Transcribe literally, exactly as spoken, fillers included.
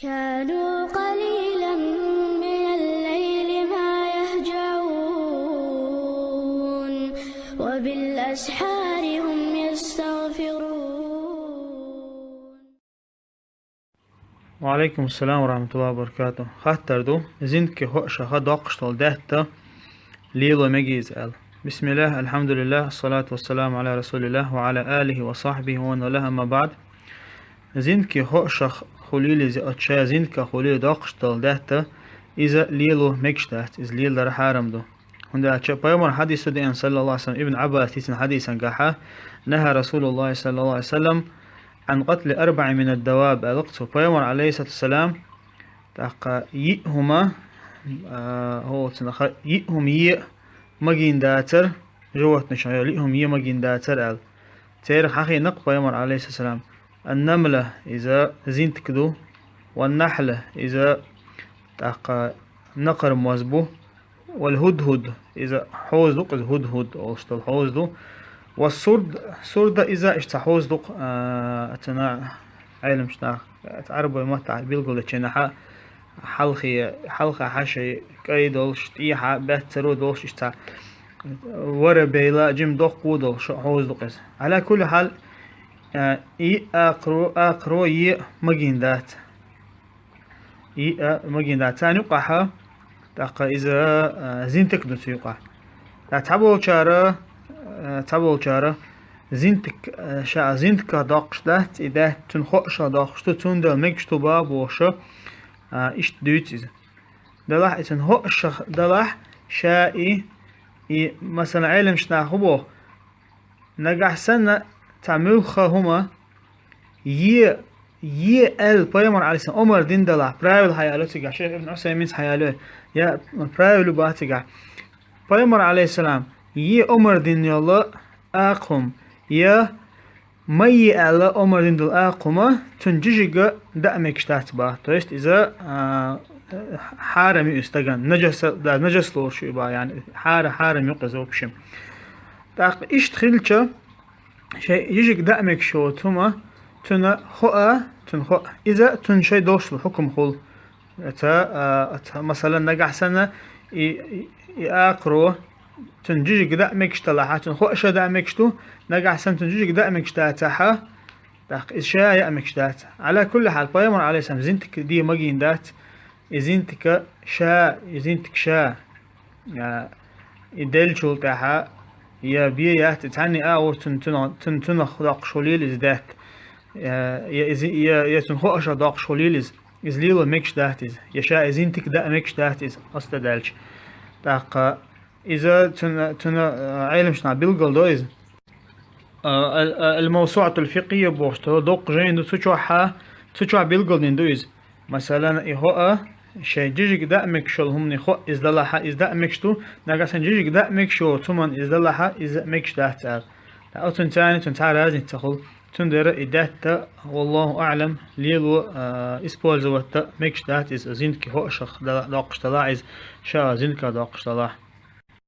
كانوا قليلا من الليل ما يهجعون، وبالأسحار هم يستغفرون. وعليكم السلام ورحمة الله وبركاته. Хаттар ду: зиндкий хоашаха доккхуш дола даьтта лело мегий из аьлла. بسم الله، الحمد لله، الصلاة والسلام على رسول الله وعلى آله وصحبه ومن والاه، أما بعد. Зиндкий хоашах хулийла из, оцу ша зиндка хулийла доккхуш дола даьтта, иза лело мегаш дац, иза леладар хьарам ду. ХӀунда аьлча пайхамар хьадис ду деана, саллаллаху алейхи ва саллям, Ибн Ӏаббас дийцина хьадисан гахьа: نهى رسول الله صلى الله عليه وسلم عن قتل أربع من الدواب, аьлла цо, пайхамар, алейхиссалату вассалам, тӀаккха йиъ хӀума, а, хӀоцунаха йиъ хӀума е магийна дацар, животныйшна йолу йиъ хӀума е магийна дацар аьлла. Церах хьахийна-кх пайхамар, алейхиссалам: النملة, иза зинтик ду, والنحلة, иза тӀаккха накхара моз бу, والهدهد, иза хьоза ду-кх, иза гӀудгӀуд олуш долу хьоза ду, والسرد, сурда, иза иштта цхьа хьоза ду-кх, а, цуьнан Ӏеламчу наха, цхьа Ӏарбойн маттахь билгалдечу хенахь, хьалхе, хьалха хьаший кӀай долуш, тӀехьа баьццаро долуш, иштта цхьа вара бейла, жима доккхо долуш хьоза ду-кх иза. Ӏала кулли хьал, а, и акхаро, акхаро е магийна дац. И а магийна дац. Царна юкъахь, тӀаккха иза, а, зинтик ду цу юкъахь. Ткъа цхьаболчара, а, цхьаболчара зинтик, а, ша зинтика доккхуш дац, и даьтта цуьнан хоашах доккхуш ду, цундела мегаш ду бохуш, а, иштта дуьйцу иза. Делахь и цуьнан хоашах делахь, ша и, и, масала, Ӏеламчу наха хӀун боху, нагахь санна цхьа муьлхха хӀума е, е аьлла пайхамар, алейхиссалам, омар дина делахь, правила хьаяло цигахь, шейх Ибн Ӏусайминс хьаяло, я правила бац цигахь. Пайхамар, алейхиссалам, е омар дина йолу акха хӀума, я ма е аьлла омар дина долу акха хӀума, цуьнан жижиг даа мегаш дац боху. То есть иза, а, хьарам ю и стагана, нажаса, да, нажас лоруш ю боху, яъни хьара-, хьарам ю-кх иза, в общем. ТӀаккха иштта хилча, шайн жижиг даа мегаш йоцу хӀума, цуьнан хоа, цуьнан хоа, иза цуьнан шайн долуш долу хьукам хуьлу. Ца, а, ца, масала, нагахь санна и, и, и акхаро цуьнан жижиг даа мегаш делахь, цуьнан хоаш даа мегаш ду, нагахь санна цуьнан жижиг даа мегаш дацахь, тӀаккха иза ша яа мегаш дац. Ӏала кулли хьал, пайхамар, алейхиссалам, зинтик де магийна дац, и зинтик ша, и зинтик ша, а, и деллачул тӀаьхьа, я бен яц, и цхьанна агӀор цуьнан, цуьнан, цуьнан, цуьнах доккхуш хуьлийла иза даьтта, я, я иза, я, я цуьнан хоашах доккхуш хуьлийла иза, иза лело мегаш дац иза, я ша и зинтик даа мегаш дац иза, оцу тӀе даьлча. ТӀаккха иза цуьнан, цуьнан, а, Ӏеламчу наха билгалдо иза. А, ал-, а, ал-Мавсуъатул фикъхӀийя бохуш долу доккха жайна ду, цу чохь, цу чохь билгалдина ду иза. Масалан, и хоа, шайн жижиг даа мегаш йолу хӀуманийн хоа иза делахь, иза даа мегаш ду, нагахь санна жижиг даа мегаш йоцу хӀуманна иза делахь, иза мегаш дац аьлла. Ткъа оцуьнан царна, цуьнан цхьа разница хуьлу. Цундела и даьтта, валлаху аӀлам, лело, а, использовать даа мегаш дац иза, зинтикан хоашах дала-, доккхуш делахь иза, ша зинтика доккхуш делахь.